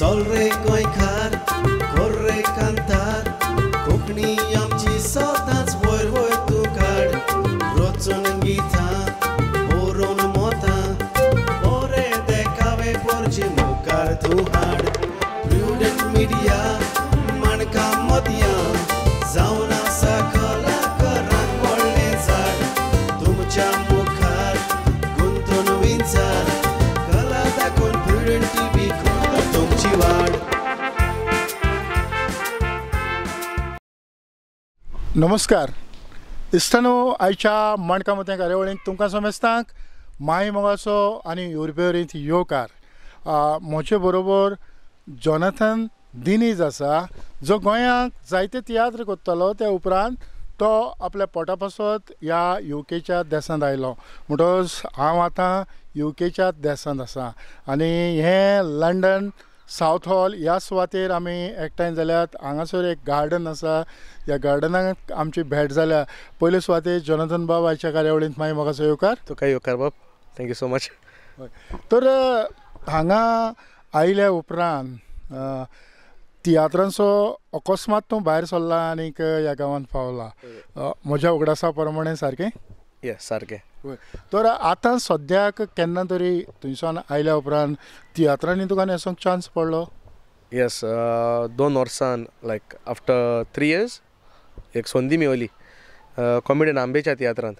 चल रे गोंयकार कर रे कांतार कोंकणी आमची सदांच वयर वयर तूं काड रचून गितां बरोवन मतां बरे देखावे पोरचे मुखार तूं हाड प्रुडंट मिडिया माणका मोतयां जावन आसा कलाकारांक व्हडलें झाड तुमच्या मुखार गुंतून विंचार कला दाखोवन प्रुडंट टीव्ही करता तुमची वाड. नमस्कार इश्टांनो, आयच्या माणका मोतयां कार्यावळींत तुमकां समेस्तांक माय मोगाचो आनी युरपेवरींत येवकार. म्हजे बरोबर जॉनाथन दिनीज आसा, जो गोंयांक जायते तियात्र करतालो. त्या उपरांत तो आपल्या पोटा पासत ह्या युकेच्या देसांत आयलो. म्हणटकच हांव आतां युकेच्या देसांत आसा आनी हें लंडन सावथ हॉल ह्या सुवातेर आमी एकठांय जाल्यात. हांगासर एक गार्डन आसा, ह्या गार्डनाक आमची भेट जाल्या. पयले सुवातेर जॉनाथन बाब, आयच्या कार्यावळींत मागीर म्हाका येवकार. तुका येवकार बाब, thank you so much. तर हांगा आयल्या उपरांत तियात्रांचो अकस्मात तूं भायर सरला आनीक ह्या गांवांत पावला, म्हज्या उगडासा प्रमाणे सारकें? येस, सारकें. तर आतां सद्याक केन्ना तरी थंयसान आयल्या उपरांत तियात्रांनी तुका न्हेसूंक चान्स पडलो? येस, 2 वर्सान लायक आफ्टर 3 इयर्स एक संदी मेवली कॉमेडियन आंबेच्या तियात्रांत.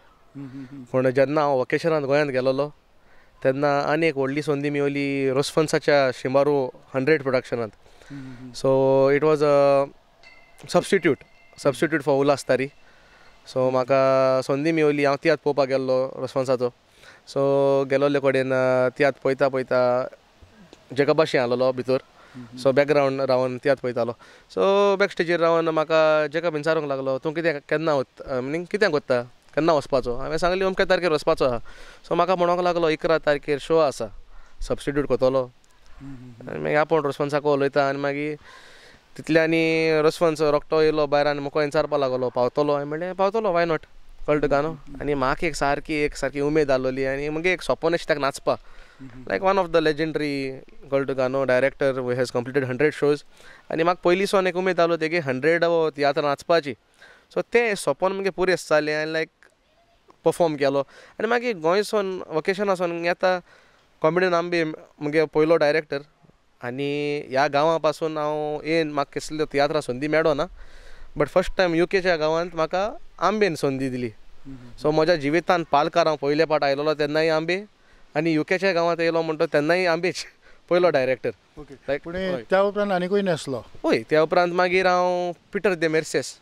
पूण जेन्ना हांव वकेशनांत गोंयांत गेलोलो तेन्ना आनी एक व्हडली संदी मेवली रोसफन्साच्या शिंबारो 100 प्रोडक्शनांत. So it was a substitute for Ulhas Tari. So म्हाका संदी मेवली, हांव तियात्र पळोवपाक गेल्लो रोसफन्साचो. सो गेलोले कडेन तियात्र पळयता पळयता जेकबाशी आसलेलो भितर. सो बॅकग्रावंड रावन तियात्र पळयतालो. सो बॅक स्टेजीर रावन म्हाका जेकब विचारूंक लागलो, तूं कितें केन्ना वता, मिनींग कित्याक वता, केन्ना वचपाचो? हांवें सांगलें अमक्या तारखेर वचपाचो आहा. सो म्हाका म्हणूंक लागलो 11 तारखेर शो आसा, सबस्टिट्यूट करतलो. आनी मागीर आपूण रोसफन्साक उलयता आनी मागीर तितल्यानी रोसफन्स रोखडो येयलो भायर आनी म्हाका विचारपाक लागलो पावतलो? हांवें म्हणलें पावतलो, why not, कळटा तुका न्हू. आनी म्हाका एक सारकी उमेद आसलोली आनी मुगे एक सपन अशें ताका नाचपा, like one of the legendary, कळटा तुका न्हू, director who has completed 100 shows. आनी म्हाका पयलीं सावन एक उमेद आसलो तेगे 100 तियात्रां नाचपाची. सो तें सपन मुगे पुरें जालें आनी लायक परफॉर्म केलो. आनी मागीर गोंयसून वकेशनासून येता कॉमेडियन आंबे मुगे पयलो डायरेक्टर आनी ह्या गांवा पासून हांव येन म्हाका कसल्यो तियात्रां संदी मेळना, बट फर्स्ट टायम युकेच्या गांवांत म्हाका आंबेन संदी दिली. सो म्हज्या जिवितांत पालकार हांव पयले पाट आयलोलो तेन्नाय आंबे, आनी युकेच्या गांवांत येयलो म्हणटा तेन्नाय आंबेच पयलो डायरेक्टर. पूण त्या उपरांत आनीकूय न्हेसलो? हय, त्या उपरांत मागीर हांव पिटर दे मेर्सेस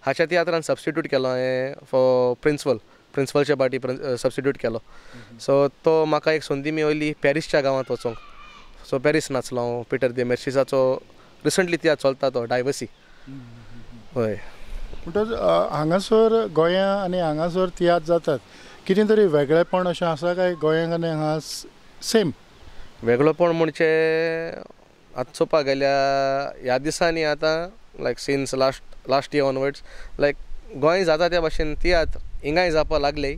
हाच्या तियात्रान सबस्टिट्यूट केलो हांवें फॉर प्रिंसिपल, प्रिंसिपलच्या पाटी सबस्टिट्यूट केलो. सो तो म्हाका एक संदी मेवली पॅरिसच्या गांवांत वचोंक. सो पॅरीस नाचलो हांव पिटर दे मेर्सेसाचो रिसंटली तियात्र चलता तो डायवर्सी. हय. म्हणटच हांगासर गोंया आनी हांगासर तियात्र जातात, कितें तरी वेगळेपण अशें आसा काय गोंयांक आनी हांगा सेम? वेगळेपण म्हणजे आतां चोवपाक गेल्यार ह्या दिसांनी आतां like since last year onwards like Goa जाता त्या भाशेन तियात्र हिंगाय जावपाक लागले,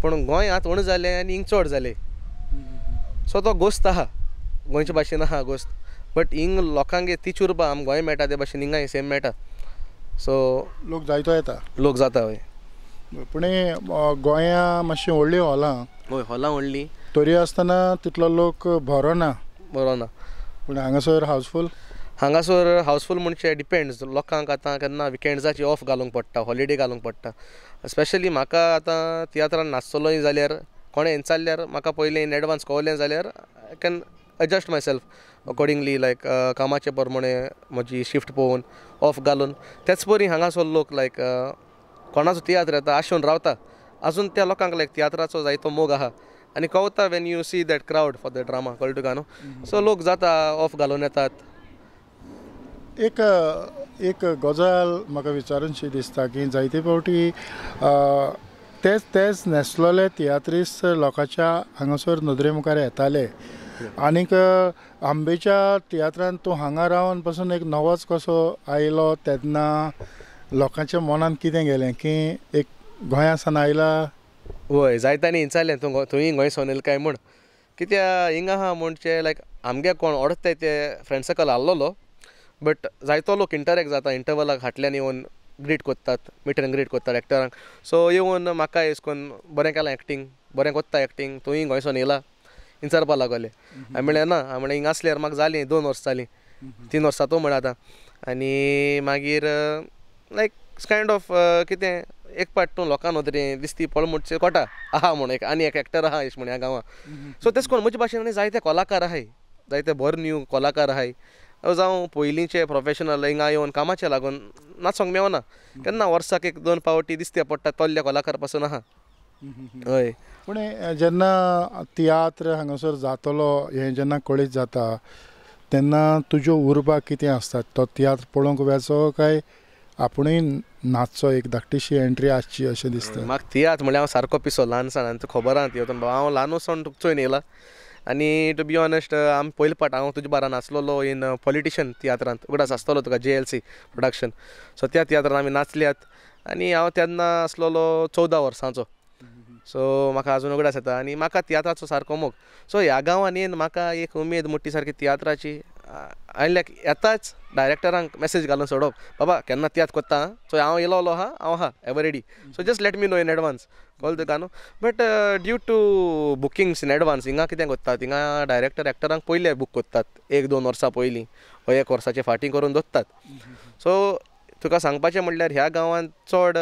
पूण गोंय आतां उणें जालें आनी हिंग चड जालें. सो तो गोस्त आहा, गोंयचे भाशेन आहा गोस्त, बट हिंग लोकांगे ती चुरपा आमकां गोंय मेळटा ते भाशेन हिंगाय सेम मेळटा. सो लोक जायतो येता, लोक जाता. हय. पूण गोंया मातशी व्हडलीं हॉलां. हय, हॉलां व्हडलीं तरी आसतना तितलो लोक भरना. बरो ना. पूण हांगासर हावसफूल. हांगासर हावसफूल म्हणजे डिपेंड्स, लोकांक आतां केन्ना विकेंड्साची ऑफ घालूंक पडटा, हॉलिडे घालूंक पडटा. स्पेशली म्हाका आतां तियात्रान नाचतलोय जाल्यार कोणें विचारल्यार म्हाका पयलीं इन एडवान्स कळलें जाल्यार I can adjust myself accordingly, like कामाचे प्रमाणे म्हजी शिफ्ट पळोवन ऑफ घालून. तेच परी हांगासर लोक लायक कोणाचो तियात्र येता आशेवन रावता, आजून त्या लोकांक लायक तियात्राचो जायतो मोग आहा आनी कवता when you see that crowd for the drama, कळटा तुका न्हू. सो लोक जाता ऑफ घालून येतात. एक एक गजाल म्हाका विचारूनशी दिसता की जायते फावटी तेच तेच न्हेसलेले तियात्रिस्त लोकांच्या हांगासर नदरे मुखार येताले आनीक आंबेच्या तियात्रान तूं हांगा रावन पासून एक नवोच कसो आयलो तेन्ना लोकांच्या मनान कितें गेलें की एक गोंया सावन आयला? वय जायत्यांनी विचारलें तूं तुवें गोंय सावन येयला काय म्हूण. कित्या हिंगा आहा म्हणजे लायक आमगे कोण ओडताय ते फ्रेंड सर्कल आहलोलो बट जायतो लोक इंटरेक्ट जाता इंटरवलाक फाटल्यान येवन ग्रीट कोत्तात, मीट एंड ग्रीट कोत्तात एक्टरांक. सो येवन म्हाका एश कोन्न बरें केलां एक्टींग, बरें कोत्ता एक्टींग, तुंय गोंयसोन येयला विचारपा लागोले. हांवें म्हणलें ना, हांवें म्हणलें हिंगा आसल्यार म्हाका जालीं 2 वर्सां जालीं, 3 वर्सां तूं म्हण आतां. आनी मागीर लायक कायंड ऑफ कितें एक पाट तूं लोकां नदरेन दिसती पळ म्हणचे कोटा आहा म्हूण एक आनी एक एक्टर आहा एश म्हण ह्या गांवां. सो तेश कोन्न म्हजे भाशेन जायते कलाकार आहाय, जायते बरे न्यू कलाकार आहाय, जावं पयलींचे प्रोफेशनल हिंगा येवन कामाचे लागून नाचोंक मेवना, केन्ना वर्साक 1-2 फावटी दिसते पडटा तोल्ले कलाकार पासून आहा. हय, पूण जेन्ना तियात्र हांगासर जातलो हें जेन्ना कळीत जाता तेन्ना तुज्यो उर्बा कितें आसतात? तो तियात्र पळोवंक वेचो काय आपुणूय नाचचो, एक धाकटीशी एंट्री आसची अशें दिसता? म्हाका तियात्र म्हणल्यार हांव सारको पिसो ल्हानसाण, आनी तुका खबर आहा ती हांव ल्हान सावन तुका चोयन येयला. आनी टू बी ऑनेस्ट आमी पयले पाट हांव तुजे बारा नाचलोलो इन पॉलिटिशन तियात्रांत, उगडास आसतलो तुका, JLC production. सो त्या तियात्रांत आमी नाचल्यात आनी हांव तेन्ना आसलेलो 14 वर्सांचो. सो म्हाका आजून उगडास येता आनी म्हाका तियात्राचो सारको मोग. सो ह्या गांवांत येवन म्हाका एक उमेद मोटी सारकी तियात्राची आनी लायक येताच डायरेक्टरांक मॅसेज घालून सोडप, बाबा केन्ना तियात्र कोत्ता आं, सो हांव येयलोलो आहा, हांव आहा ever ready, so just let me know in advance, कळ्ळें तुका न्हू. But due to bookings in advance हिंगा कितें कोत्तात, हिंगा डायरेक्टर एक्टरांक पयलें बूक कोत्तात, 1-2 वर्सां पयलीं वा 1 वर्साचे फाटीं करून दवरतात. सो तुका सांगपाचें म्हणल्यार ह्या गांवांत चड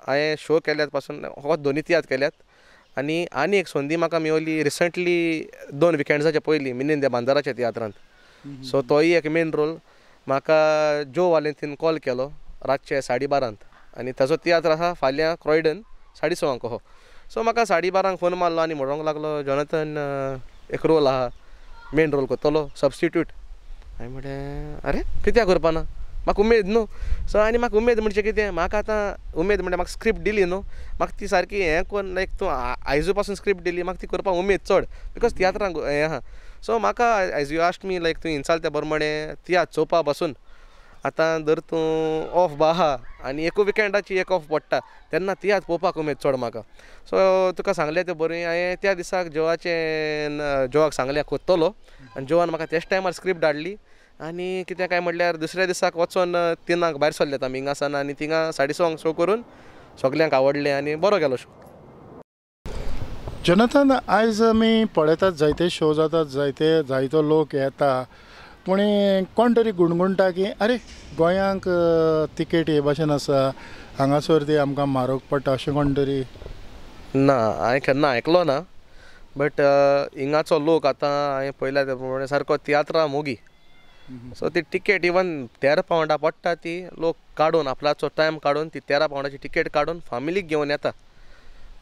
हांवें शो केल्यात पासून फकत 2 तियात्र केल्यात. आनी आनी एक संदी म्हाका मेवली रिसंटली 2 विकेंड्साचे पयलीं मिनीन दे बांदाराच्या तियात्रांत. सो तोय एक मेन रोल म्हाका जो वालेंतीन कॉल केलो रातचे 12:30 आनी ताजो तियात्र आसा फाल्यां क्रॉयडन 6:30 कहो. सो म्हाका 12:30 फोन मारलो आनी म्हणोंक लागलो जॉनथन एक रोल आहा, मेन रोल करतलो सबस्टिट्यूट. हांवें म्हणलें अरे कित्याक करपा ना, म्हाका उमेद न्हू. सो आनी म्हाका उमेद म्हणजे कितें, म्हाका आतां उमेद म्हणल्यार म्हाका स्क्रिप्ट दिली न्हू, म्हाका ती सारकी हें कोन्न लायक तूं आयजू पासून स्क्रिप्ट दिली म्हाका ती करपाक उमेद चड because तियात्रांक हें आहा. सो म्हाका as you asked me like तूं इन्साल तें बरें म्हणें तियात्र चोवपा पासून आतां जर तूं ऑफ बा आहा आनी एकू विकेंडाची एक ऑफ पडटा तेन्ना तियात्र पळोवपाक उमेद चड म्हाका. सो तुका सांगलें तें बरें, हांवें त्या दिसाक जोवाचें जोवाक सांगलें कोत्तलो आनी जोवान म्हाका त्याच टायमार स्क्रिप्ट धाडली आनी कितें काय म्हणल्यार दुसऱ्या दिसाक वचोन 3 भायर सरलें आमी हिंगासान आनी थिंगा 6:30 शो करून सगल्यांक आवडलें आनी बरो गेलो शो. जोनाथन, आयज आमी पळयतात जायते शो जातात, जायते जायतो लोक येता, पूण कोण तरी गुणगुणटा की अरे गोंयांक तिकेट हे भाशेन आसा, हांगासर ती आमकां म्हारग पडटा, अशें कोण तरी? ना, हांवें केन्ना आयकलो ना, बट हिंगाचो लोक आतां हांवें पळयल्या ते प्रमाणे सारको तियात्रा मोगी. सो ती टिकेट इवन 13 पावंडा पडटा ती लोक काडून आपल्याचो टायम काडून ती 13 पावंडाची टिकेट काडून फामिलीक घेवन येता.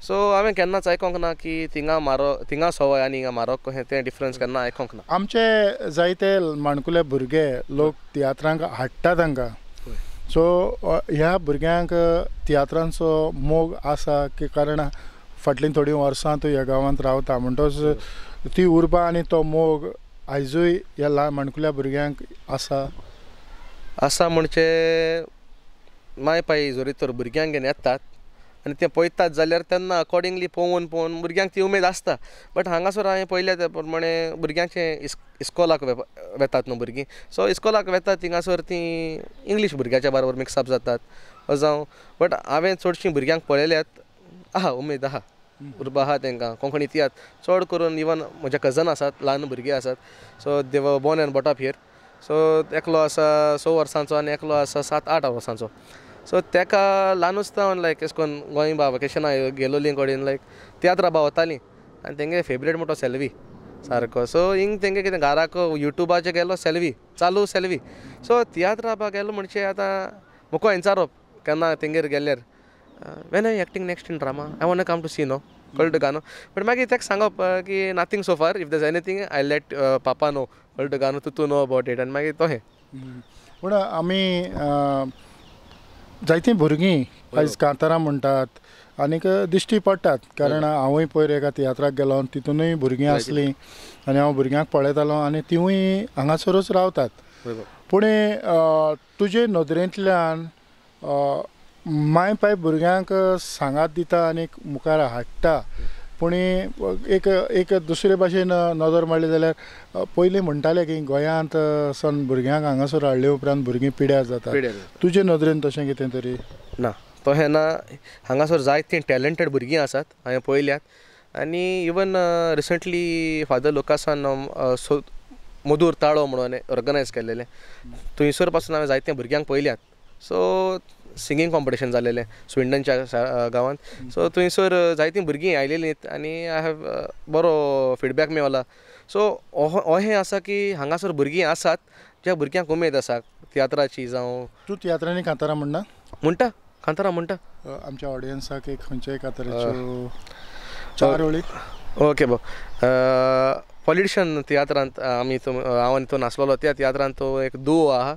सो हांवें केन्नाच आयकोंक ना की थिंगा मारो थिंगा सवय आनी हिंगा मारो कशें तें डिफरन्स केन्ना आयकोंक ना. आमचे जायते माणकुले भुरगे लोक तियात्रांक हाडटा तांकां, सो ह्या भुरग्यांक तियात्रांचो मोग आसा की कारण फाटलीं थोडीं वर्सां तूं ह्या गांवांत रावता म्हणटच ती उर्बा आनी तो मोग आयजूय ह्या ल्हान माणकुल्या भुरग्यांक आसा? आसा म्हणजे माय पाय जरी तर भुरग्यांक घेवन येतात आनी ते पळयतात जाल्यार तेन्ना अकॉर्डिंगली पळोवन पळोवन भुरग्यांक ती उमेद आसता. बट हांगासर हांवें पळयल्या त्या प्रमाणे भुरग्यांचे इस्कोलाक वेतात न्हू भुरगीं, सो इस्कोलाक वेतात थिंगासर तीं इंग्लीश भुरग्याच्या बरोबर मिक्सअप जातात जावं. बट हांवें चडशीं भुरग्यांक पळयल्यात आहा उमेद आहा, उर्बा आहा तांकां कोंकणी तियात्र चड करून. इवन म्हजे कजन आसात ल्हान भुरगीं आसात, so they were born and brought up here. So एकलो आसा 6 वर्सांचो आनी एकलो आसा 7-8 वर्सांचो. सो तेका ल्हानूच सावन लायक एश कोन्न गोंय बा वकेशना गेलोलीं कडेन लायक तियात्रां बा वतालीं आनी तेंगे फेवरेट म्हणटा सेल्वी सारको. सो हिंग तेंगे कितें घराक युट्यूबाचेर गेलो सेल्वी चालू सेल्वी. सो तियात्रां बा गेलो म्हणजे आतां मुको विचारप केन्ना तेंगेर गेल्यार when I acting next in drama I want come to see no, कळ्ळें तुका न्हू. बट मागीर तेका सांगप की nothing so far, if there is anything I let papa know, कळ्ळें तुका न्हू, तूं नो अबावट it. आनी मागीर तोहें. पूण आमी जायतीं भुरगीं आयज कांतारां म्हणटात आनीक दिश्टी पडटात, कारण हांवूय पयर एका तियात्राक गेलो तितूनय भुरगीं आसलीं आनी हांव भुरग्यांक पळयतालो आनी तिवूय हांगासरूच रावतात. पूण तुजे नदरेंतल्यान माय पाय भुरग्यांक सांगात दिता आनी मुखार हाडटा पूण एक एक दुसरे भाशेन नदर मारली जाल्यार पयलीं म्हणटाले की गोंयांत सन भुरग्यांक हांगासर हाडले उपरांत भुरगीं पिड्यार जातात. तुजे नदरेन तशें कितें तरी ना? तशें ना. हांगासर जायतीं टॅलंटेड भुरगीं आसात, हांवें पळयल्यात. आनी इवन रिसंटली फादर लुकासान मधूर ताळो म्हणून ऑर्गनायज केल्लेलें, थंयसर पासून हांवें जायते भुरग्यांक पळयल्यात. सो सिंगींग कॉम्पिटिशन जालेलें स्विंडनच्या गांवांत, सो थंयसर जायतीं भुरगीं आयलेलीं आनी I have बरो फिडबॅक मेवला. सो अहें आसा की हांगासर भुरगीं आसात ज्या भुरग्यांक उमेद आसा तियात्राची. जावं तूं तियात्रांनी कांतारां म्हणना? म्हणटा, कांतारां म्हणटा. आमच्या ऑडियन्साक एक खंयच्याय कांताराच्यो चार ओळी. ओके बो. पॉलिटिशन तियात्रांत आमी हांव आनी तो नासलेलो त्या तियात्रांत तो एक दुवो आहा.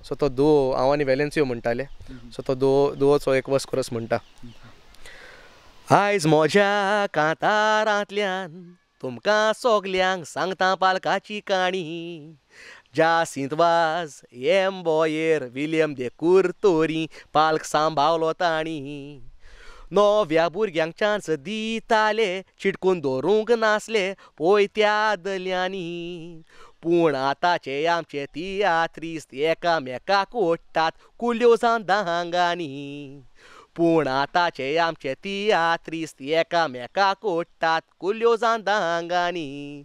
सो तो दुवो हांव आनी वेलेन्सियो म्हणटाले. सो तो दुवोचो एक वस कोरस म्हणटा. आयज म्हज्या कांतारांतल्यान तुमकां सगल्यांक सांगता पालकाची काणी. Jacinto Vaz M Boyer William de Curtorim पालक सांबावलो ताणी. नव्या भुरग्यांक चान्स दिताले, चिटकून दवरूंक नासले पळय त्या दल्यांनी. पूण आतांचे आमचे तियात्रिस्त एकामेकाक ओडटात कुल्यो जावन दांगांनी. पूण आतांचे आमचे तियात्रिस्त एकामेकाक ओडटात कुल्यो जावन दांगांनी.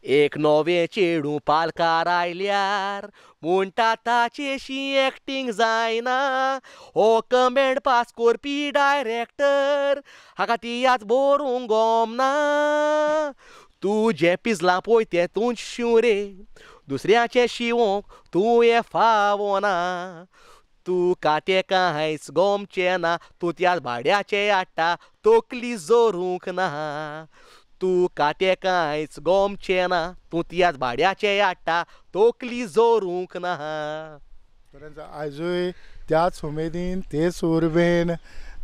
एक नवें चेडूं पालकार आयल्यार म्हणटा ताचेशी एक्टींग जायना. हो कमेंट पास करपी डायरेक्टर हाका तियात्र बरोवंक गोमना. तुजें पिजलां पळय तें तूंच शिंव रे, दुसऱ्याचें शिंवोंक तुवें फावना. तुका तें कांयच गोमचें ना, तूं त्या भाड्याचें हाडटा तकली जोरूंक ना. तुका तें कांयच गोमचें ना, तूं त्याच भाड्याचें हाडटा तकली जोरूंक ना. आयजूय त्याच उमेदीन तेच उर्बेन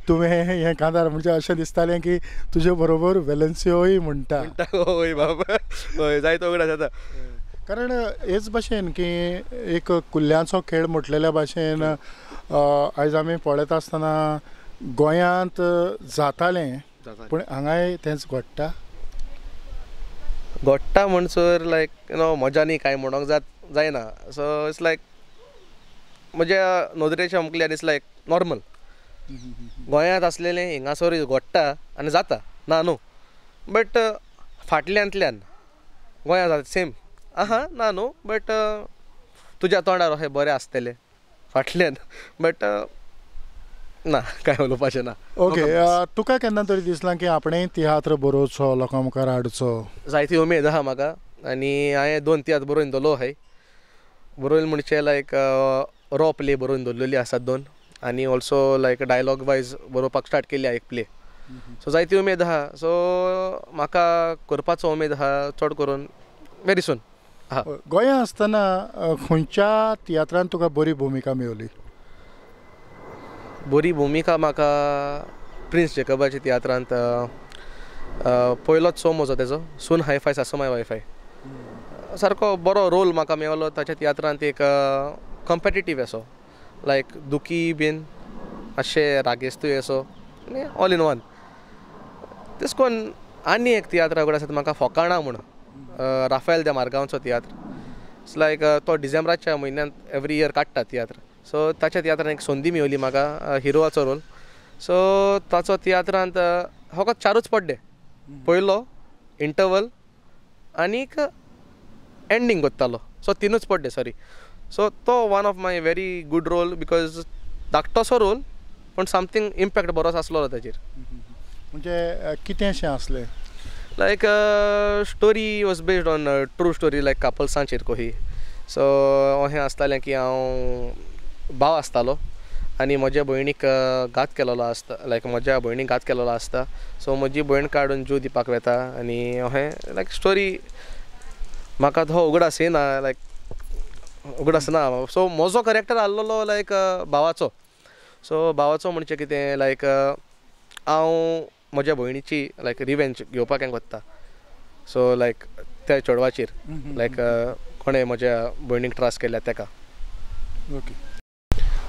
तुवें हें कांतार म्हणजे अशें दिसतालें की तुजे बरोबर वेलेन्सियोय म्हणटा. हय बाबा, हय जायतो उगडास जाता. कारण हेच भाशेन की एक कुल्ल्यांचो खेळ म्हटलेल्या भाशेन आयज आमी पळयता आसतना गोंयांत जातालें, पूण हांगाय तेंच घडटा. घडटा म्हणसर लायक you know म्हज्यानी कांय म्हणोंक जायना. सो it's लायक म्हज्या नदरेच्या मुखल्यान it's like normal. गोंयांत आसलेलें हिंगासर घडटा आनी जाता ना न्हू, बट फाटल्यांतल्यान गोंयांत जाता सेम आहा ना न्हू, बट तुज्या तोंडार अशें बरें आसतलें फाटल्यान, बट ना कांय उलोवपाचें ना. ओके, तुका केन्ना तरी दिसलां की आपणें तियात्र बरोवचो, लोकां मुखार हाडचो? जायती उमेद आहा म्हाका आनी हांवें 2 तियात्र बरोवन दवरलो आहाय. बरोवन म्हणचे लायक रॉ प्ले बरोवन दवरलेली आसात 2, आनी ऑल्सो लायक डायलॉग वायज बरोवपाक स्टार्ट केली एक प्ले. सो जायती उमेद आहा. सो म्हाका करपाचो उमेद आहा चड करून वेरी सून. गोंयांत आसतना खंयच्या तियात्रांत तुका बरी भुमिका मेवली? बरी भुमिका म्हाका प्रिन्स जेकबाच्या तियात्रांत पयलोच शो म्हजो तेजो सून हायफाय सासुमाय वायफाय सारको बरो रोल म्हाका मेवलो ताच्या तियात्रांत. एक कॉम्पिटिटीव असो लायक दुखी बीन मातशें रागेस्तूय असो ऑल इन वन. तेश कोन्न आनी एक तियात्र उगडास आसा म्हाका फोकाणां म्हूण, राफेल दे मारगांवचो तियात्र. It's लायक तो डिसेंबराच्या म्हयन्यांत एवरी इयर काडटा तियात्र. सो ताच्या तियात्रान एक संदी मेवली म्हाका हिरोवाचो रोल. सो ताचो तियात्रांत फकत 4 पड्डे, पयलो इंटरवल आनीक एंडींग करतालो. सो 3 पड्डे सॉरी. सो तो one of my very good role because धाकटोसो role पूण समथींग इम्पॅक्ट बरोच आसलो ताचेर. म्हणजे कितेंशें आसलें? Like story was based on true story like कापल्सांचेर कोही. सो अशें आसतालें की हांव भाव आसतालो आनी म्हज्या भयणीक घात केलेलो आसता, लायक म्हज्या भयणीक घात केलेलो आसता. सो म्हजी भयण काडून जीव दिवपाक वता आनी अशें लायक स्टोरी म्हाका तो उगडास येना, लायक उगडास ना. सो म्हजो कॅरेक्टर आसलेलो लायक भावाचो. सो भावाचो म्हणजे कितें लायक हांव म्हज्या भयणीची लायक रिवेंज घेवपाक हांव वता. सो लायक त्या चेडवाचेर लायक कोणें म्हज्या भयणीक त्रास केल्या तेका. ओके,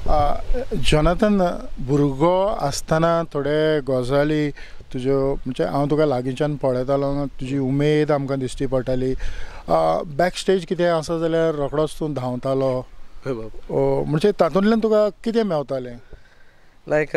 जोनाथन, भुरगो आसतना थोडे गजाली तुज्यो म्हणजे हांव तुका लागींच्यान पळयतालो, तुजी उमेद आमकां दिश्टी पडटाली. बॅक स्टेज कितें आसा जाल्यार रोखडोच तूं धांवतालो, म्हणजे तातूंतल्यान तुका कितें मेवतालें? लायक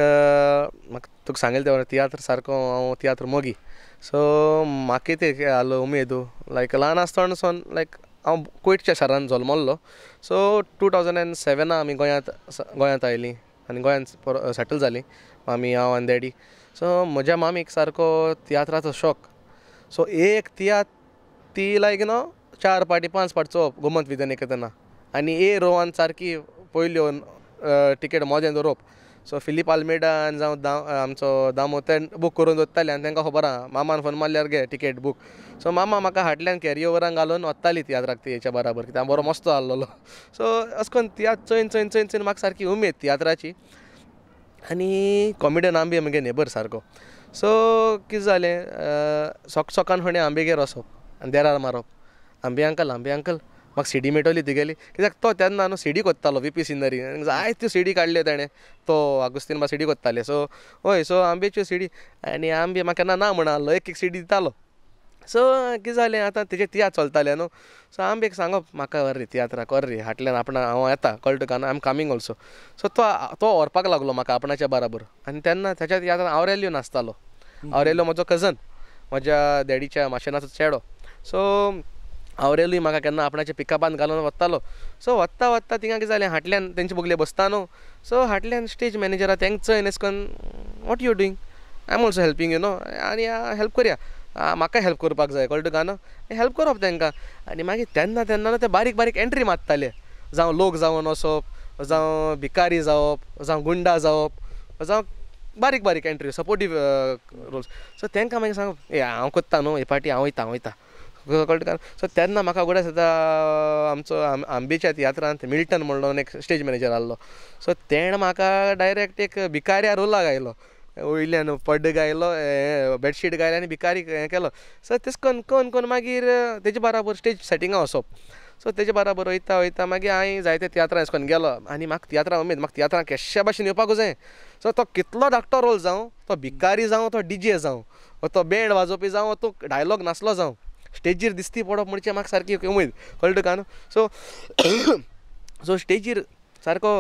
म्हाका तुका सांगेल तें तियात्र सारको हांव तियात्र मोगी. सो म्हाका कितें आलो उमेद लायक ल्हान आसतना सावन लायक हांव कुवेटच्या शारान जल्मल्लो. सो 2007 आमी गोंयांत आयलीं आनी गोंयांत सेटल जालीं मामी, हांव आनी डॅडी. सो म्हज्या मामीक सारको तियात्राचो शॉक. सो एक तियात्र ती लायक न्हू 4 पाटी 5 पाटी चोवप गोमंत विद्यानिकेतना आनी ए रोवान सारकी पयल्यो टिकेट मोदें दवरप. सो फिलीप आल्मेडा आनी जावं आमचो दामो ते बूक करून दवरताले आनी तांकां खबर आहा मामान फोन मारल्यार घे टिकेट बूक. सो मामा म्हाका हाटल्यान कॅरी ओवरान घालून वताली तियात्राक तेच्या बराबर, कित्याक हांव बरो मस्तो आहलोलो. सो अशें करून तियात्र चोयन चोयन चोयन चोयन म्हाका सारकी उमेद तियात्राची. आनी कॉमेडियन आंबे म्हगे नेबर सारको. सो कितें जालें, सक सकान फुडें आंबेगेर वचप आनी देरार मारप, आंबे अंकल आंबे अंकल म्हाका सिडी मेळटली तुगेली, कित्याक तो तेन्ना न्हू सिडी कोत्तालो वी पी सिंदरी, जायत्यो सिडी काडल्यो तेणें, तो आगुस्तीन बा सिडी कोत्ताले. सो हय, सो आंबेच्यो सिडी आनी आंबे म्हाका केन्ना ना म्हणा एक एक सिडी दितालो. सो कितें जालें आतां तेजे तियात्र चलताले न्हू. सो आंबेक सांगप म्हाका व्हर रे तियात्राक, व्हर रे हाटल्यान आपणा हांव येता, कळटा तुका न्हू, I am coming also. So तो व्हरपाक लागलो म्हाका आपणाच्या बराबर. आनी तेन्ना तेच्या तियात्रान आवरेल्यो नासतालो. आवरेल्यो म्हजो कजन, म्हज्या डॅडीच्या माशेनाचो चेडो. सो आवरेलूय म्हाका केन्ना आपणाच्या पिकअपान घालून वतालो. सो वता वता थिंगा कितें जालें, हाटल्यान तेंचे बगले बसता न्हू. सो हाटल्यान स्टेज मॅनेजरा तेंक चोयन अशें करून what you doing, I am also helping you न्हू, आनी हेल्प करया, म्हाका हेल्प करपाक जाय, कळटा तुका न्हू, हेल्प करप तेंकां. आनी मागीर तेन्ना तेन्ना ते बारीक बारीक एंट्री मारताले, जावं लोक जावन वचप, जावं भिकारी जावप, जावं गुंडा जावप, जावं बारीक बारीक एंट्री सपोर्टीव रोल्स. सो तेंकां मागीर सांगप, ए हांव कोत्ता न्हू हे पाटी, हांव वयता हांव वयता, कळटा तुका. सो तेन्ना म्हाका उगडास येता आमचो आंबेच्या तियात्रांत मिल्टन म्हणून एक स्टेज मॅनेजर आहलो. सो तेणें म्हाका डायरेक्ट एक भिकाऱ्या रोलाक आयलो, वयल्यान पड्डो घायलो, बेडशीट घायलें आनी भिकारी हें केलो. सो तेश कोन कोन कोन मागीर तेजे बराबर स्टेज सेटिंगा वचप. सो तेजे बराबर वयता वयता मागीर हांवें जायते तियात्रां अशें करून गेलो आनी म्हाका तियात्रां उमेद, म्हाका तियात्रां केश्या भाशेन येवपाकूच जाय. सो तो कितलो धाकटो रोल जावं, तो भिकारी जावं, तो डीजे जावं, तो बँड वाजोवपी जावं, तो डायलॉग नासलो जावं, स्टेजीर दिसती पडप म्हणजे म्हाका सारकी उमेद, कळटा तुका न्हू. सो सो स्टेजीर सारको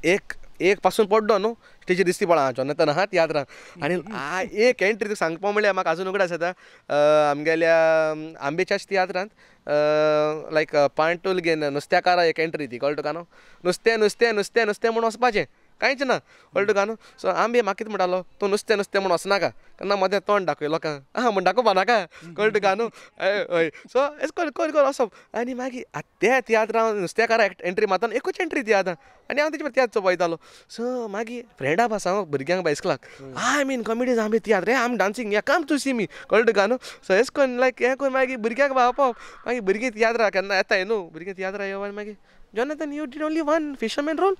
एक एक पासून पडलो न्हू स्टेजीर दिसती पडा जोनाथन आहा तियात्रां. आनी एक एंट्री तुका सांगपा म्हणल्यार म्हाका आजून उगडास येता, आमगेल्या आंबेच्याच तियात्रांत लायक पांटूल घेवन नुस्त्याकारा एक एंट्री ती, कळटा तुका न्हू, नुस्तें नुस्तें नुस्तें नुस्तें म्हूण वचपाचें, कांयच ना, कळटा तुका न्हू. सो आंबे म्हाका कितें म्हणटालो, तूं नुस्तें नुस्तें म्हूण वचनाका, केन्ना मदें तोंड दाखय लोकांक, आहा म्हूण दाखोवपा नाका, कळटा तुका न्हू. हय, सो अशें करून करून करून वचप. आनी मागीर त्या तियात्रां नुस्त्याकारा एंट्री मारतना एकूच एंट्री ती आतां, आनी हांव तेजे तियात्र चोयतालो. सो मागीर फ्रेंडा बा सांगप भुरग्यांक बायस्कलाक, I mean comedies Ambe tiatr, I am dancing, yeah come to see me, कळटा तुका न्हू. सो अशें करून लायक हें करून मागीर भुरग्यांक भावपाव, मागीर भुरगीं तियात्रां केन्ना येताय न्हू, भुरगीं तियात्रां येवन मागीर Jonathan you did only one fisherman role,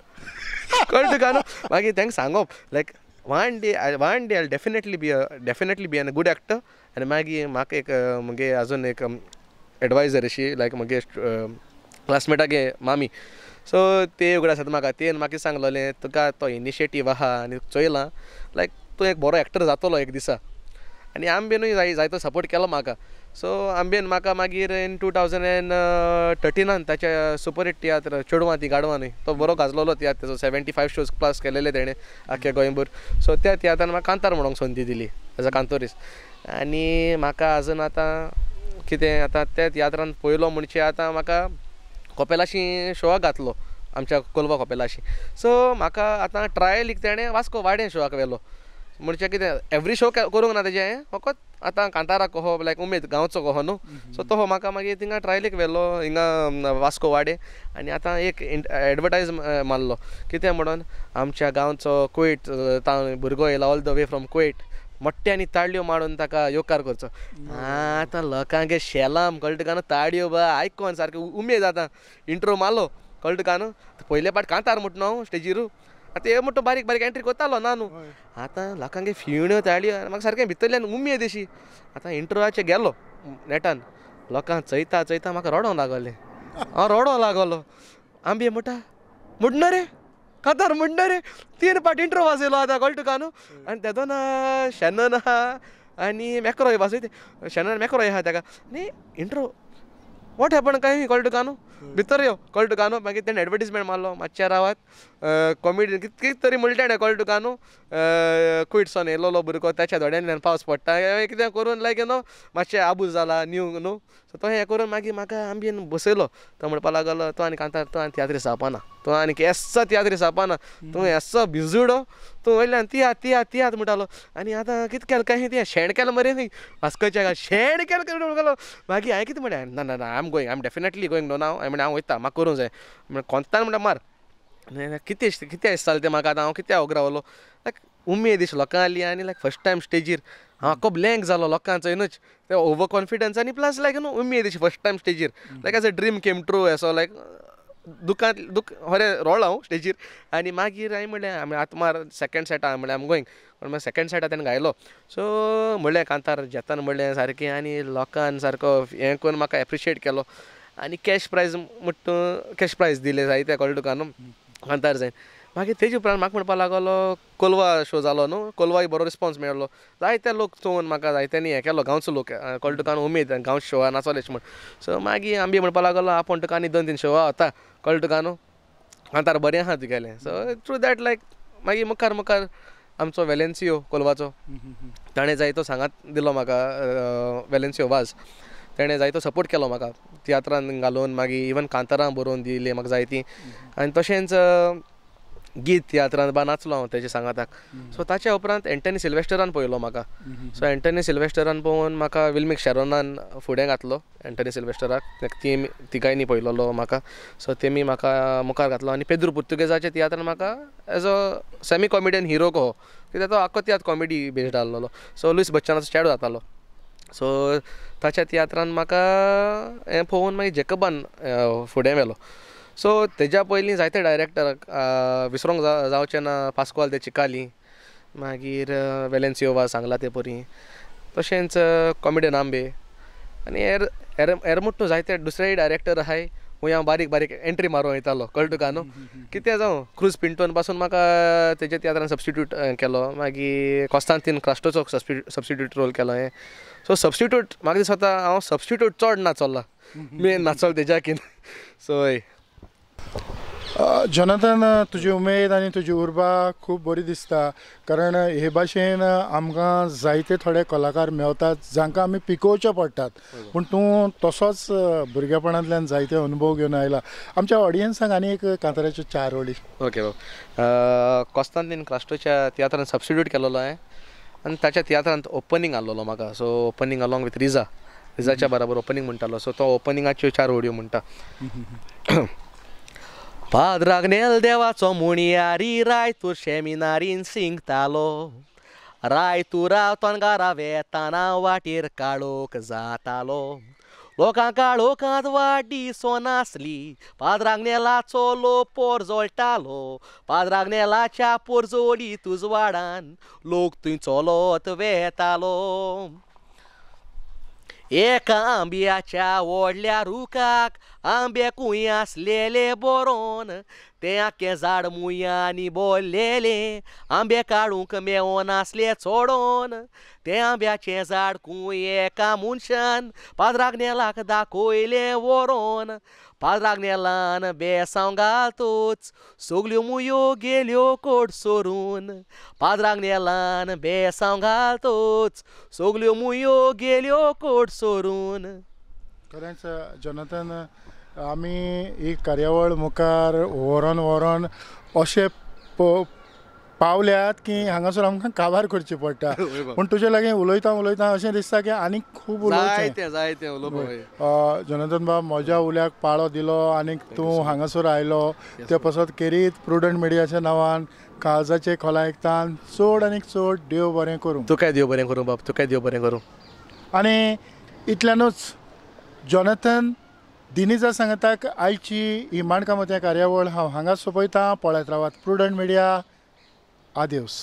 कळटा तुका न्हू. मागीर तांकां सांगप like one day I definitely be an good actor. आनी मागीर म्हाका एक म्हगे आजून एक एडवायजर अशी लायक म्हगे क्लासमेटागे मामी, सो ते उगडास आसा म्हाका, तेन म्हाका सांगलेलें तुका तो इनिशिएटीव आहा आनी चोयलां लायक तूं एक बरो एक्टर जातलो एक दिसा. आनी आंबेनूय जायतो सपोर्ट केलो म्हाका. सो आंबेन म्हाका मागीर इन 2013 ताच्या सुपर हिट तियात्र चेडवां ती गाडवां न्हय, तो बरो गाजलोलो तियात्र, तेजो 75 शोज प्लस केलेले तेणें आख्या गोंयभर. सो त्या तियात्रान म्हाका कांतार म्हणूंक संदी दिली एज अ कांतोरीस. आनी म्हाका आजून आतां कितें आतां त्या तियात्रान पयलो म्हणचे आतां म्हाका कोपेलाशी शोआक घातलो, आमच्या कोलवा कोपेलाशी. सो म्हाका आतां ट्रायलीक तेणें वास्को वाडें शोआक व्हेलो, म्हणजे कितें एवरी शो करूंक ना तेजें, फकत आतां कांताराक कहो लायक उमेद गांवचो कहो न्हू. सो तो म्हाका मागीर थिंगा ट्रायलीक व्हेलो हिंगा वास्को वाडे. आनी आतां एक एडवर्टायज मारलो कितें म्हणून आमच्या गांवचो कुवेट भुरगो येयला all the way from Kuwait, मोट्यांनी ताळयो मारून ताका येवकार करचो. आतां लोकांक शेलाम कळटा तुका न्हू, ताळयो बा आयकोन सारकें उमेद आतां इंट्रो मारलो कळटा तुका न्हू. पयले पाट कांतार म्हणटा न्हू स्टेजीर, आतां हे म्हणटा बारीक बारीक एंट्री करतालो ना न्हू, आतां लोकांक फिण्यो ताळयो म्हाका सारकें भितरल्यान उमेद अशी. आतां इंट्रोवाचेर गेलो नेटान, लोकांक चयता चयता म्हाका रडोंक लागलें, हांव रडोंक लागलो. आंबे म्हणटा म्हणना रे कांतार म्हणटा रे 3 पाट इंट्रो वाजयलो आतां कळटा तुका न्हू. आनी तेदोना शेनन आहा आनी मॅक्रोय वाजयते शेनन मॅक्रोय आहा तेका आनी इंट्रो what happen काय कळटा तुका न्हू भितर यो कळटा तुका न्हू. मागीर तेणें एडवर्टीजमेंट मारलो मातशें रावात कॉमेडी कितें तरी म्हणटा तेणें कळटा तुका न्हू क्विट्सोन येयलोलो भुरगो ताच्या दोड्यांतल्यान पावस पडटा कितें करून लायक you know मातशें आबूज जाला न्यू न्हू. सो तो हें करून मागीर म्हाका आमबीन बसयलो तो म्हणपा लागलो तूं आनी कांतार तूं आनी तियात्री जावपाना तूं आनी केस्सो तियात्री जावपाना तूं येसो भिजुडो तूं वयल्यान तियात्र तियात्र तियात्र म्हणटालो आनी आतां कितें केलें काय तें शेण केलें मरे न्ही वास्कोच्या शेण केलें म्हणटालो. मागीर हांवें कितें म्हणलें ना ना ना I am going I am definitely going no ना हांवें म्हणलें हांव वयता म्हाका करूंक जाय म्हणलें कोंतान म्हणटा मार कितें कितें दिसतालें तें म्हाका आतां हांव कितें ओगरावलो लायक उमेद अशी लोकां आसली आनी लायक फर्स्ट टायम स्टेजीर हांव आख्खो ब्लँक जालो लोकांक चोयनूच ते ओवर कॉन्फिडन्स आनी प्लस लायक न्हू उमेद अशी फर्स्ट टायम स्टेजीर like as a dream came true असो लायक दुकान दुख खरें रोळ्ळो हांव स्टेजीर. आनी मागीर हांवें म्हणलें आतां मार सेकेंड सेटा म्हणलें आम गोयींग पूण मागीर सेकेंड सेटा तेणें घायलो सो म्हणलें कांतार जेतान म्हणलें सारकें आनी लोकान सारको हें करून म्हाका एप्रिशिएट केलो आनी कॅश प्रायज म्हणटा कॅश प्रायज दिले जायते कळ्ळें तुका न्हू कांतार जायन. मागीर तेजे उपरांत म्हाका म्हणपाक लागलो कोलवा शो जालो न्हू कोलवाय बरो रिस्पोन्स मेळ्ळो जायते लोक चोवन म्हाका जायत्यांनी हें केलो गांवचो लोक कळ्ळें तुका न्हू उमेद गांवचो शो नाचोले म्हण. सो मागीर आमबी म्हणपाक लागलो आपूण तुका आनी 2-3 शो वता कळ्ळें तुका न्हू कांतार बरें आहा तुगेलें. सो थ्रू that लायक मागीर मुखार मुखार आमचो वेलेन्सियो कोलवाचो ताणें जायतो सांगात दिलो म्हाका वेलेन्सियो वाज तेणें जायतो सपोर्ट केलो म्हाका तियात्रान घालून मागीर इवन कांतारां बरोवन दिली म्हाका जायतीं आनी तशेंच गीत तियात्रान बा नाचलो हांव तेजे सांगाताक. सो ताच्या उपरांत एंटनी सिल्वेस्टरान पळयलो म्हाका सो एंटनी सिल्वेस्टरान पळोवन म्हाका विल्मीक शेरोनान फुडें घातलो एंटनी सिल्वेस्टराक ती तिगांयनी पळयलोलो म्हाका सो तेमी म्हाका मुखार घातलो आनी पेद्रू पुर्तुगेजाच्या तियात्रान म्हाका as a semi comedian hero कहो कित्याक तो आख्खो तियात्र कॉमेडी बेस्ड आहलोलो. सो लुईस बच्चनाचो चेडो जातालो सो ताच्या तियात्रान म्हाका हें पळोवन मागीर जेकबान फुडें व्हेलो. सो तेज्या पयलीं जायते डायरेक्टर विसरोंक जावचें ना पास्कोआल दे चिकाली मागीर वेलेन्सियो वाज सांगला ते परी तशेंच कॉमेडियन आंबे आनी हेर हेर हेर म्हूण तूं जायते दुसरेय डायरेक्टर आहाय खूंय हांव बारीक बारीक एंट्री मारूंक वयतालो कळ्ळें तुका न्हू कितें जावं क्रूज पिंटोन पासून म्हाका तेजे तियात्रान सबस्टिट्यूट केलो मागीर कॉन्स्तांतीन क्रास्टोचो सबस्टिट्यूट रोल केलो हांवें. सो सबस्टिट्यूट म्हाका दिसता हांव सबस्टिट्यूट चड नाचोला मेन नाचोल तेज्याकीन. सो हय जोनाथन तुजी उमेद आनी तुजी उर्बा खूब बरी दिसता कारण हे भाशेन आमकां जायते थोडे कलाकार मेवतात जांकां आमी पिकोवचे पडटात पूण तूं तसोच भुरगेपणांतल्यान जायते अनुभव घेवन आयला. आमच्या ऑडियन्साक आनी एक कांताराच्यो 4 ओळी. ओके बाब कॉन्स्तांतीन क्रास्टोच्या तियात्रान सबस्टिट्यूट केलोलो हांवें आनी ताच्या तियात्रांत ओपनींग आहलोलो म्हाका. So opening along with Riza रिजाच्या बराबर ओपनींग म्हणटालो सो तो ओपनिंगाच्यो 4 ओळयो म्हणटा. पाद्राग्नेल देवाचो मुणयारी रायतूर शेमिनारीन सिंगतालो रायतुरा तोंगारा वेताना वाटेर काळोख जातालो लोकां काळोखांत वाट दिसोनासली पाद्राग्नेलाचो लोक पोरजोळटालो पाद्राग्नेलाच्या पोरजोळी तुजवाडान लोक थंय चलत वेतालो. एका आंब्याच्या व्हडल्या रुखाक आंबे कुंय आसलेले बरोवन तें आख्खें झाड मुयांनी भरलेलें आंबे काडूंक मेवनासले चोडोन तें आंब्याचें झाड कुंय एका मनशान पाद्राग्नेलाक दाखयलें व्हरोन पाद्राग्नेलान बेसांव घालतूच सगल्यो मुयो गेल्यो कोट सोरून पाद्राग्नेलान बेसांव घालतूच सगल्यो मुयो गेल्यो कोट सोरून. खरेंच जोनाथन आमी ही कार्यावळ मुखार व्हरोन व्हरोन अशें पावल्यात की हांगासर आमकां काबार करची पडटा पूण तुजे लागीं उलयता उलयता अशें दिसता की आनीक खूब उलोवचें. जायतें उलोवप. जोनाथन बाब म्हज्या उल्याक पाळो दिलो आनी तूं हांगासर आयलो ते पासत खेरीत प्रुडंट मिडियाच्या नांवान काळजाचे खोलायेकतान चड आनीक चड देव बरें करूं. तुकाय देव बरें करूं बाब तुकाय देव बरें करूं. आनी इतल्यानूच जोनाथन दिनीजा सांगताक आयची ही माणकां मोतयां कार्यावळ हांव हांगा सोंपयतां. पळयत रावात प्रुडंट मिडिया. आदेवस.